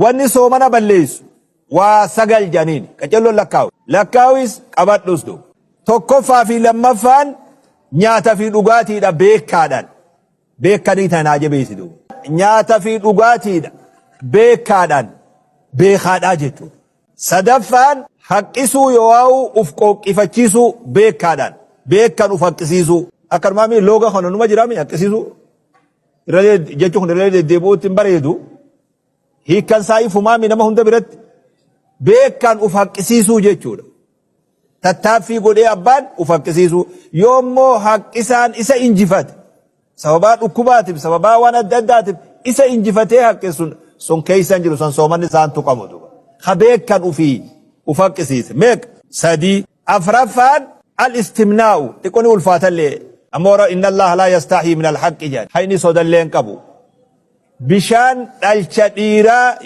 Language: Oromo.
Wanni soomana balleessu waa sagal janiin qacelloon lakkaawu. Lakkaawis qabadhus duuba. Tokkoffaa fi lammaffaan nyaata fi dhugaatiidha beekaadhaan. Beekanii tanaa jabeessi duuba. Nyaata fi dhugaatiidha beekaadhaan beekaadhaa jechuudha. Sadaffaan haqqisuu yoo'aa'u uf qooqqifachiisuu beekaadhaan beekan uf haqqisiisuu. Akkanumaa mi looga kana numa jiraa mi haqqisiisuu. Irra jechuun kun irra deddeebi'uutti hin bareedu. Hiikkan isaa ifumaa mi nama hunda biratti beekan uf haqqisiisuu jechuudha. Tattaaffii godhee abbaan uf haqqisiisuu. Yoommoo haqqisaan isa injifate sababaa dhukkubaatiif sababaa waan adda addaatiif isa injifatee haqqisuun sun keessa hin jiru san soomanni isaan tuqamu duuba. Ha beekan ufii uf haqqisiise. Meeqa? Sadii. Afraffaan al-istimnaa'u xiqqoo ni ulfaatallee ammoo inna Allah laa yastaahii min al-haqqi jedhan hayni sodallee hin qabu. Bishaan dhalcha dhiiraa